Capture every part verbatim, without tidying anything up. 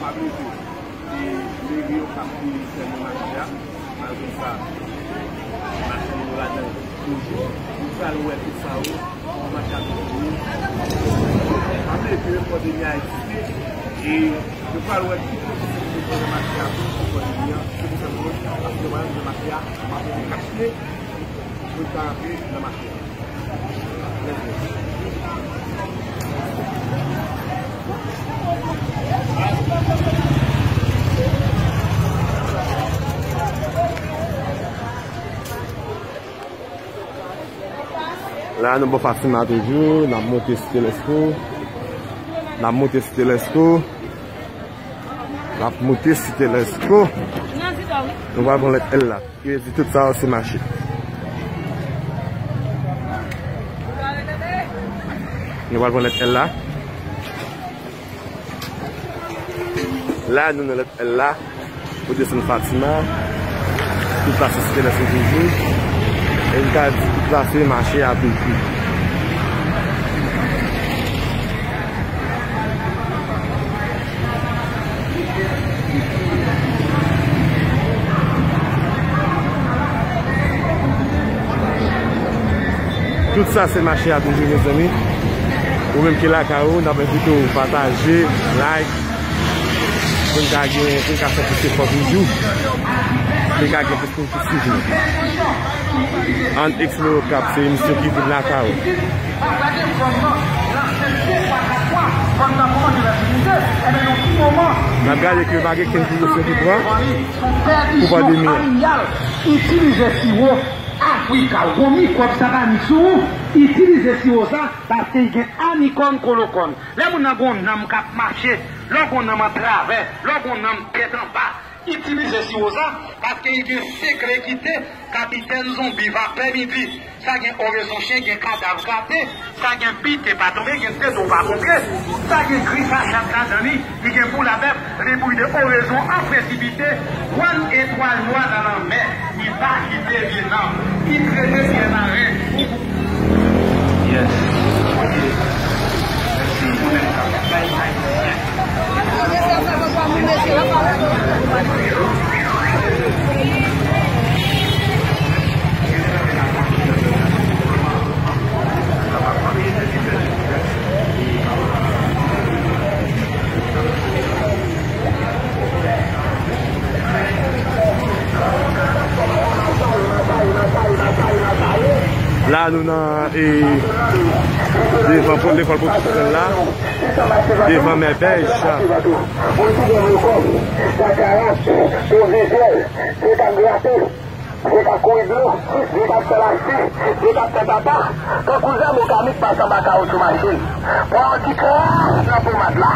Ap rete. E meri yo k ap fèmen mache a. Malgre sa, mache yo ladan toujou. Nou pral wè tout sa yo. Mache a toujou. Ap rete, pandemi a egziste. E nou pral wè tout moun ki se pou nan mache a pou pandemi an. Se pou sa nou wè, paske nou wè nan mache a, ap rete kache pou nou ka rantre nan mache a. La, nou bò Fatima toujou, n ap monte Site Lèsko. N ap monte Site Lèsko. N ap monte Site Lèsko. Nou pral pran lèt L la. Ki vle di tout sa yo se mache. Nou pral pran lèt L la. La, nou nan lèt L la. Pou desann Fatima. Tout la se Site Lèsko toujou. E m ka di tout la se mache a toujou. Tout sa se mache a toujou, mezanmi. Ou menm ki lakay ou, n ap envite w pataje, like, pou n ka gen, pou n ka fè plis efò toujou. Pou n ka gen plis moun ki swiv nou. Ann Eksplore Okap, se emisyon ki vin lakay ou. N ap gade ke pa gen kenn pwomosyon ki pran pou pandemi an. Itilize siwo Afrika, gon mikwòb sa pa ni sou ou, itilize siwo sa paske li gen anikòn kolokòn. Lè moun nan gon nanm k ap mache, lè w gon nanm antravè, lè w gon nanm tèt anba, itilize siwo sa, paske li gen sekrè ki te kapitèn zonbi vapè midi. Sa gen orezon chen, gen kadav gate, sa gen pite pa tonbe, gen tete w pa kontre, sa gen grifaj ladan li, li gen boul a bèf, li brile orezon an presipite, wàn etwal nwa nan lanmè, li pa kite vye nanm, li trete byen maren. Yes. Mèsi. Ou menm sa. La, nou nan, e, devan po-, lekòl pwofesyonèl la, devan Mèbèj. Moun ki gen rekò, sa karant, pwovizè, se ta grape. Li t ap kouri dlo, li t ap fè lachi, li t ap fè papa. Tankou zèb okamik pase anba kawoutchou machin. Pran yon ti kras nan pomad la,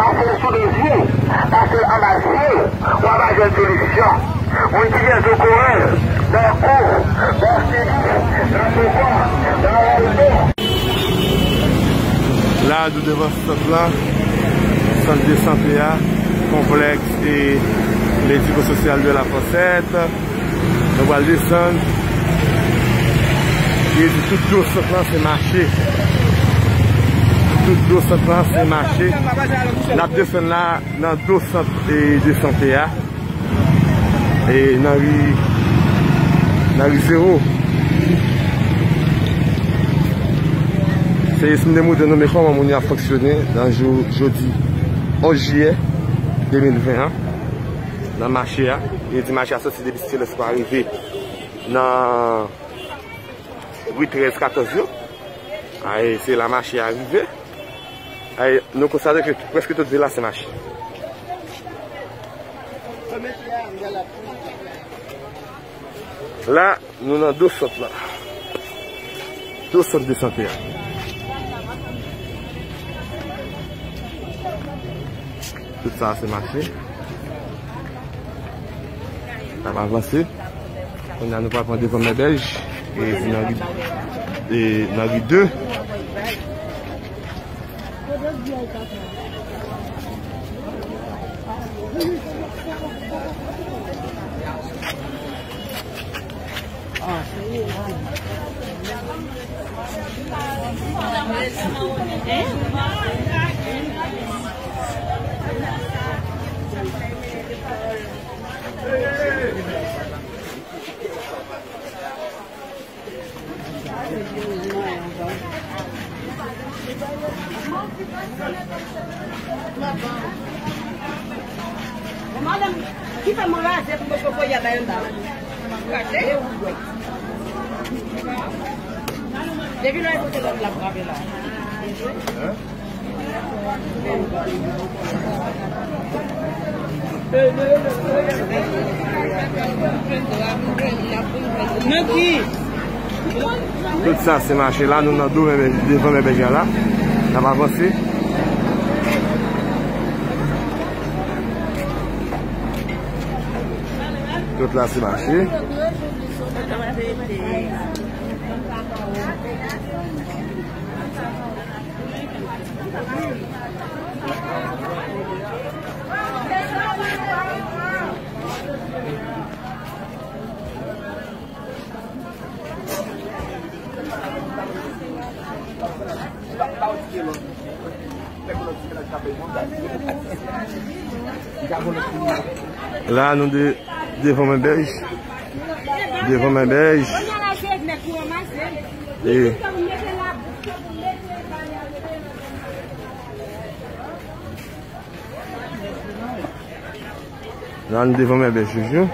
pase l sou de zye, pase l anba zye, w ap jwenn solisyon. Moun ki gen zo koral, nan kou, bò figi, nan pokò, nan rèl do. La, nou devan sant lan, sant de sante a, konplèks e mediko-sosyal de la Fonsèt. Nou pral desann. Li di tout dlo sant lan se mache. Tout dlo sant lan se mache. N ap desann la nan dlo sant, e, de sante a. E nan ri, nan ri Zewo. Se jis m te montre nou men kòman moun yo ap fonksyone nan jou jodi onz jiyè de mil ven an. Nan mache a, yo di mache a soti depi Site Lèsko a rive nan ri trèz katòz yo. A, e se la mache a rive. A, e nou konstate ke prèske tout vil la se mache. La, nou nan do sant la. Do sant de sante a. Tout sa se mache. N ap avanse. Kounye a nou pral pran devan Mèbèj. E nan ri, e nan ri de. Madanm, ki fè mwen raze pou mwen voye a bay anba. Raze? Depi lè kote lòt la frape la. Nan ki? Tout sa se mache la, nou nan do men, devan men bèj la, n ap avanse. Tout la se mache. La, nou de, devan men bèj. Devan men bèj. E la, nou devan men bèj toujou.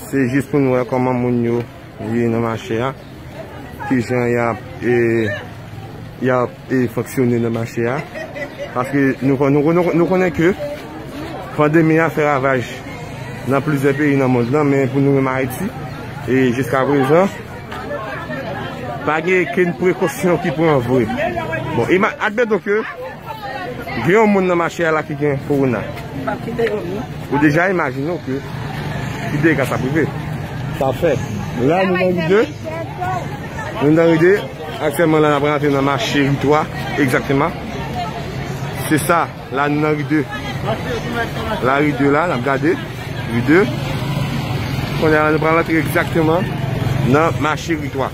Se jis pou nou wè kòman moun yo ye nan mache a, kijan y ap, e, y ap, e, fonksyone nan mache a. Paske nou, nou, nou, nou konnen ke pandemi a fè ravaj nan plizyè peyi nan mond lan, men pou nou menm Ayiti, e jiska prezan, pa gen kenn prekosyon ki pran vre. Bon, ima-, admeton ke gen yon moun nan mache a la ki gen kowona. Ou deja imajine w ke ki dega sa prive. Sa fèt. La, nou nan ri de. Nou nan ri de. Aktyèlman, la, n ap rantre nan mache ri twa. Egzakteman. Se sa. La, nou nan ri de. La, ri de la, n ap gade. Ri de. Kounye a, nou pral rantre egzakteman nan mache ri twa.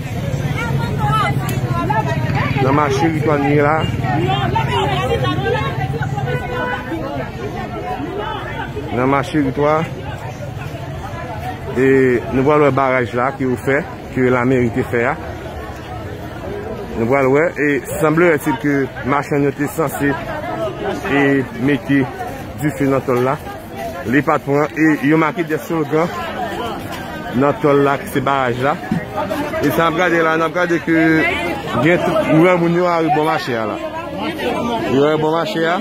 Nan mache ri twa nou ye la. Nan mache ri twa. E nou pral wè baraj la ke yo fè, ke lameri te fè a. Nou pral wè, e sanble ti ke machann yo te sanse e mete dife nan tòl la. Li pa t pran, e yo make de slogan nan tòl la, ki se baraj la. E sa n ap gade la, n ap gade ke gen tout, ou wè moun yo ari bò mache a la. Yo ari bò mache a.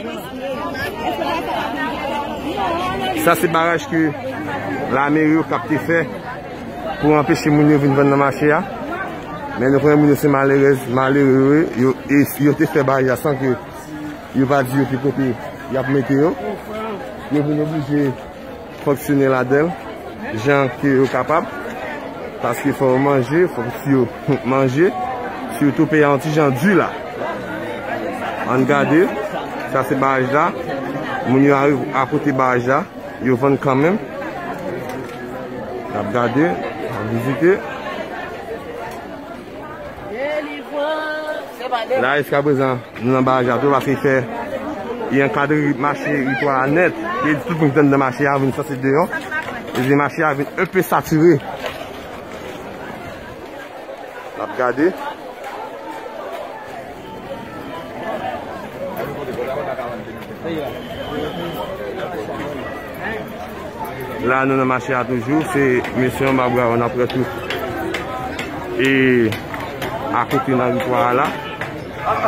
Sa se baraj ke lameri yo kapte fè pou anpeche moun yo vin vann nan mache a. Men nou konnen moun yo se malerèz, malere yo, yo, e yo te fè baraj la san ke yo pa di yo ki kote y ap mete yo. Yo vin oblije fonksyone ladan l jan ke yo kapab. Paske fò yo manje, fò yo manje. Sitou peyi a yon ti jan di la. Ann gade, sa se baraj la. Moun yo arive akote baraj la. Yo vann kanmenm. N ap gade, n ap vizite. La, jiska prezan, nou nan baraj la tou, paske fè, li ankadre mache ri twa a nèt. E tout moun ki t anndan mache a vin sòti deyò. E mache a vin enpe satire. N ap gade. La, nou nan mache a toujou. Se mesye anba bra yo n ap pran tou. E akote nan ritwa a la. Gade.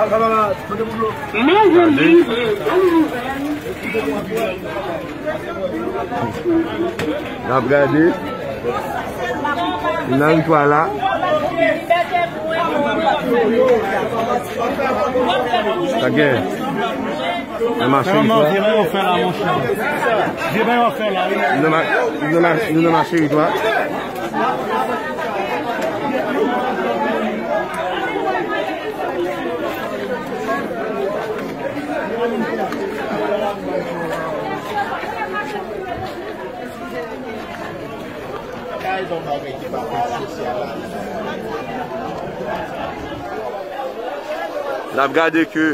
N ap gade. Nan ritwa la. Sa gen. Nan mache ritwa. Vye bagay w ap fè la, monchè. Vye bagay w ap fè la, wi. Nou nan ma-, nou nan ma-, nou nan mache ritwa. N ap gade ke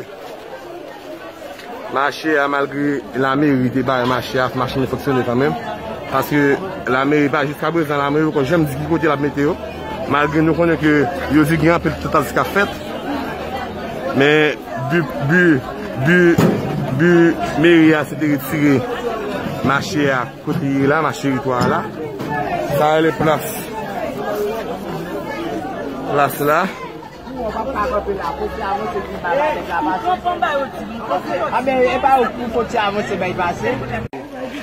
Mache a, malgre lameri te bay mache a, machin yo fonksyone kanmenm. Paske lameri pa, jiskaprezan, lameri poko janm di ki kote l ap mete yo. Malgre nou konnen ke yo di gen anpil tantativ k ap fèt, men bi, bi, bi, bi meri a, se te retire mache a kote li ye la, mache Ritwa a la. Sa rele plas, plas la. A ben, e pa ou pou foti avanse, bay pase.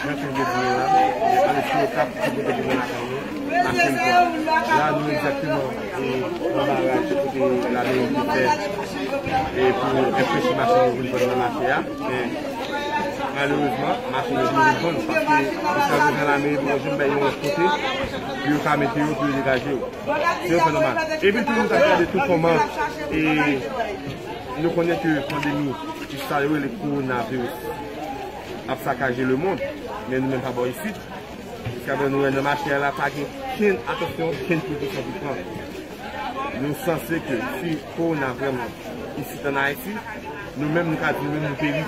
Jan ke m te di nou la, e, ann sou etap ki pou te vin nan lakay nou, mache Ritwa. La, nou egzakteman, e, nan baraj kote lameri te fè, e, pou anpeche machin yo vin vann nan mache a. Men, malerezman, machin yo vin vann paske jiskaprezan lameri poko janm bay yon lòt kote pou yo ka mete yo, pou yo degaje yo. Se yon fè nòmal. Epi tou, nou t ap gade tou kòman, e, nou konnen ke pandemi, ki sa yo rele kowonaviris, ap sakaje lemonn, men nou menm pa bò isit. Jiskaprezan nou wè nan mache a la, pa gen kenn atansyon, kenn prekosyon ki pran. Nou sanse ke si kowona vrèman isit ann Ayiti, nou menm nou ka di nou menm nou peri.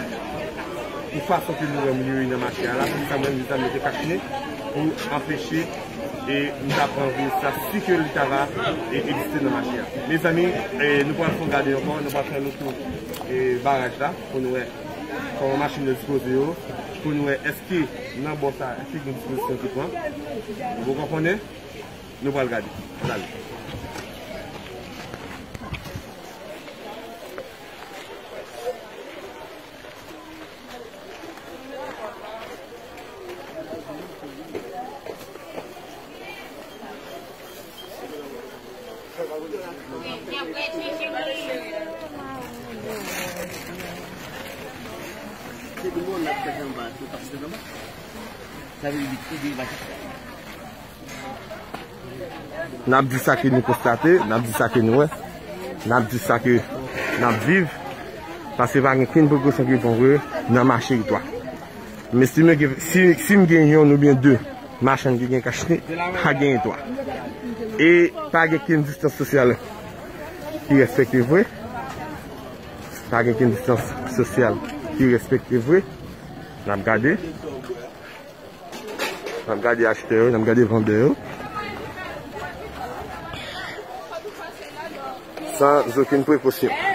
Pou fason ke nou wè moun yo ye nan mache a la, se sa mwen menm, mezanmi, mete kachne pou anpeche, e, nou ta pran virus la si ke li ta va, e, egziste nan mache a. Mezanmi, e, nou pral fè yon gade ankò, nou pral fè yon tou, e, baraj la pou nou wè kòman machin yo dispoze yo, pou nou wè èske nan bò sa, èske gen dispozisyon ki pran. Nou poko konnen, nou pral gade. Ann ale. N ap di sa ke nou konstate, n ap di sa ke nou wè, n ap di sa ke n ap viv, paske pa gen kenn prekosyon ki pran vre nan mache Ritwa. Men si nou gen, si, si m gen yonn oubyen de machann ki gen kachne, pa genyen twa. E pa gen kenn distans sosyal ki respekte vre. Pa gen kenn distans sosyal ki respekte vre. N ap gade. N ap gade achtè yo, n ap gade vandè yo. San okenn prekosyon.